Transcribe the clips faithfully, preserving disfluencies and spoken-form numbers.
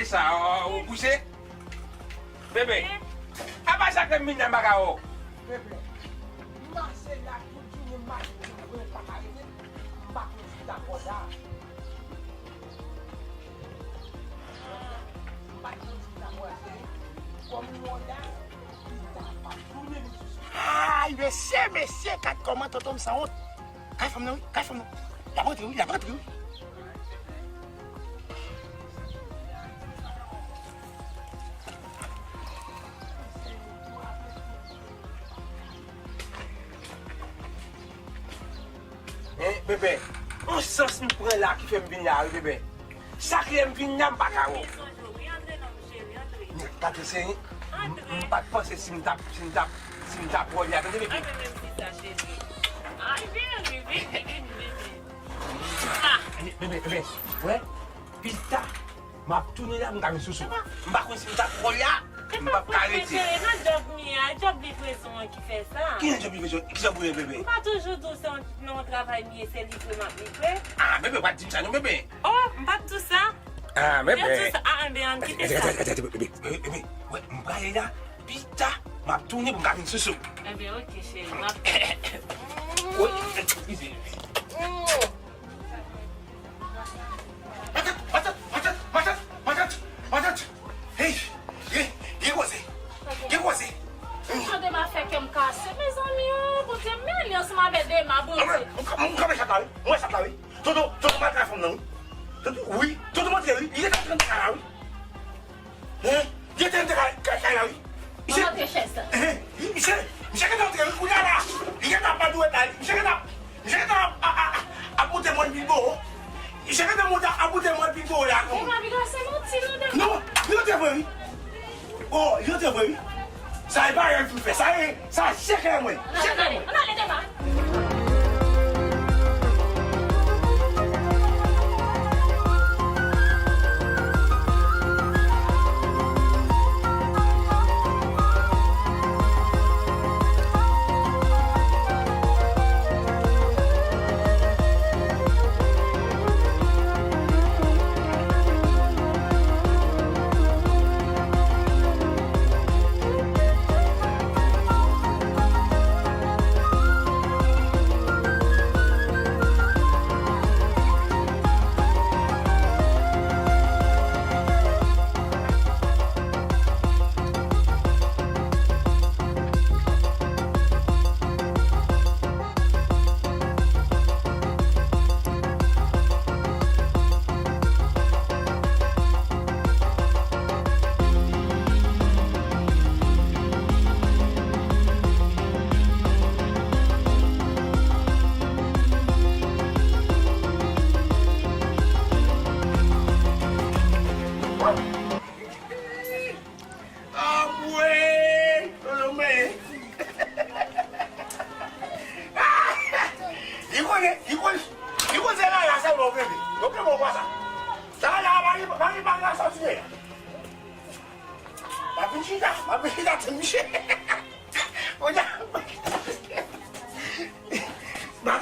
Sa, ou kouche? Bebe, apa sa ke m vin nan baka w? Bebe, m mache la tout jounen, m mache, m pa ka rete, m pa konn si ta pwòch la. M pa konn si ta pwòch la. Kòm m wè la, m ta pa tounen m sou sou. Ay, mesye, mesye, gad kòman tonton m sanwont. Kay fanm nan, wi, kay fanm nan. L ap rantre, wi, l ap rantre, wi. Hein, bebe, yon sans m pran la ki fè m vin la, wi, bebe. Sa k fè m vin la, m pa ka wè w. Gade se, m, m pa t panse si m t ap, si m t ap, si m t ap wè w la, tande, bebe. Ay, bebe, vini, vini, vini. Bebe, bebe, wè, pita, m ap tounen la, m ka vin sou sou. M pa konn si m t ap wè w la, m p ap ka rete. Nan djòb m ye a, djòb livrezon an ki fè sa. Ki nan djòb livrezon? Ki djòb ou ye, bebe? M pa toujou di w se yon, nan yon travay m ye, se livre m ap livre. Ah, bebe, pa di m sa non, bebe. Oh, m p ap di w sa. Ah, bebe. Yo di w sa. Ah, enben, ann kite sa. Bebe, bebe, wè, m prale la. Pita, m ap tounen pou m ka vin sou sou. Enben, oke, cheri, m ap. Wi, eskize. Matant, matant, matant, matant, matant, matant. Hey, gen, gen koze. Gen koze. Jan Dema fè kè m kase, mezanmi, oh, Bondye, men li ansanm avè Dema, Bondye. Mwen, mwen, mwen, mwen kanpe chat la, wi. Mwen wè chat la, wi. Tonton, tonton, m al travay fanm nan, wi. Tonton, wi, tonton, m antre, wi. Li gentan antre nan kay la, wi. Hein? Li gentan antre kay, kay, kay la, wi. Misye, antre chèz la. Hein? Misye, misye gentan antre, wi, kounye a la. Li gentan ap madouwèt la, wi. Misye gentan ap, misye gentan ap, ap, ap, ap, ap monte mòn Bilbo. Misye gentan monte ap monte mòn Bilbo la, non. Dema vin kase manti, non, Dema. Non, li antre vre, wi. Oh, li antre vre, wi. Sa e pa rèv m fè. Sa e, sa e sekrè mwen. Sekrè mwen. Ann ale, Dema. Anmwey! Tonton men. Li konnen, li konnen, li konnen se la, la sèlman w kenbe. Yo kenbe w konsa. Sa la, mari, mari, mari la sòti de la. M ap vin chita, m ap vin chita, ti misye. Kounye a, m ap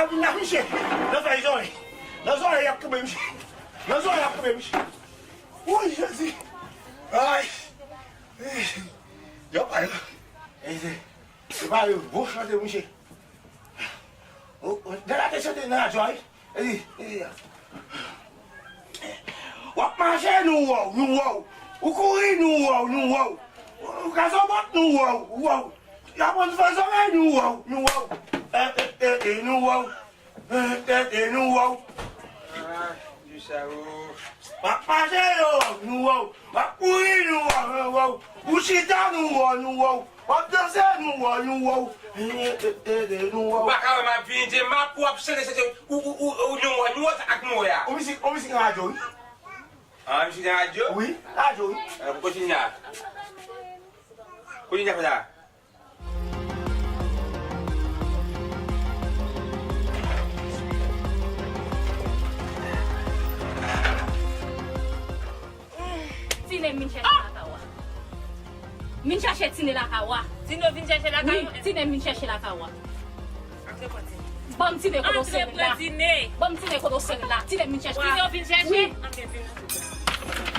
vin la, misye. Nan fèy zòrèy. Nan zòrèy y ap kenbe misye. Nan zòrèy y ap kenbe misye. Woy, Jezi! Ay! Yo pa yo. E se, se pa yo bon chante, misye. Ou, ou, de la te chante nan radyo a, wi. E, e, w ap mache, nou wè w, nou wè w. Ou kouri, nou wè w, nou wè w. Ou ka zòbòt, nou wè w, wè w. Y ap pran fè zòrèy, nou wè w, nou wè w. E, e, e, e, nou wè w. Tete nou wè w. Ah, di sa, oh. W ap mache, yo, nou wè w. W ap kouri, nou wè w, nou wè w. Ou chita, nou wè w, nou wè w. W ap danse, nou wè w, nou wè w. Tete nou wè w. Ou pa ka wè m ap vini, di m ap, w ap sere, sere, ou, ou, ou, ou, nou wè, nou wè sa ak nou wè a. Ou misye, ou misye gen radyo, wi. Ah, misye gen radyo? Wi, radyo, wi. Eh, pou kontinye a. Kontinye a fè sa. Tine m vin chèche lakay ou a. M vin chèche Tine lakay ou a. Tine w vin chèche lakay ou? Wi, Tine m vin chèche lakay ou a. Antre pran Tine. Ban m Tine kote w sere la. Antre pran Tine. Ban m Tine kote w sere la. Tine m vin chèche. Tine w vin chèche? Wi. Antre, vin, antre, vin.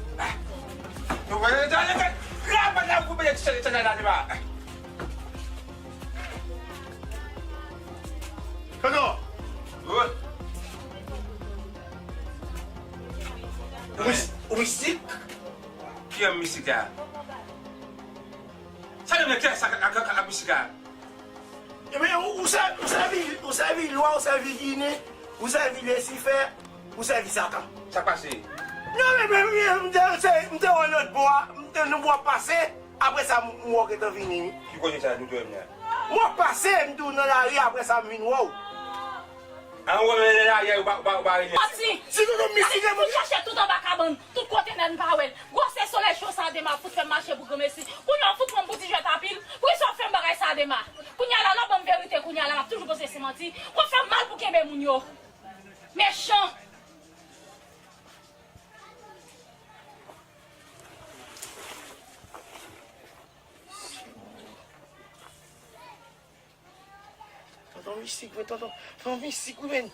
Nou wè, ale, ale, ale, ale, ale, ale, ale, ale. Tonton! Wi. Ou mis-, ou mistik? Ki an mistik la? Sa vle di kiyès sa k ap mistik la? Ebyen, ou, ou sè-, ou sèvi, ou sèvi lwa, ou sèvi jini, ou sèvi Lisifè, ou sèvi Satan. Sa k pase? Non, men, men, men, m te, se, m te wè w lòt bò a, m te, nou w ap pase, apre sa, m, m wè w gentan vini, wi. Ki kote sa nou te wè m la? M w ap pase, m di w nan lari, apre sa, m vin wè w. An wè men lè lari a, ou pa, ou pa, ou pa rele. Manti! Si tonton mistik la, pou chache tout anba kabann, tout kote nèg m pa wè l. Gwosè solèy cho sa a dema fout fè m mache pou granmesi. Kounye a w fout pran m pou ti jwèt a pil. Poukisa w fè m bagay sa a dema? Kounye a la, lè w ban m verite, kounye a la, m ap toujou panse se manti. Ou ap fè m mal pou kenbe moun yo. Mechan! Tonton mistik, wi, tonton, tonton mistik, wi, men.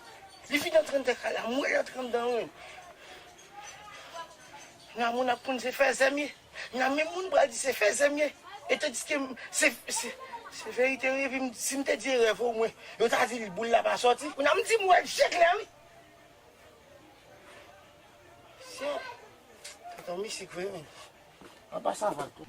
Li vin antre anndan kay la, m wè l antre anndan, wi. Nan moun ap konn se fèzè m ye. Nan menm moun pral di se fèzè m ye. E tandiske m, se, se, se verite, wi. Epi m, si m te di e rèv, omwen, yo ta di boul la pa sòti. Kounye a m di m wè l je klè, wi. Sè, tonton mistik vre, men. An pasan avèk tou.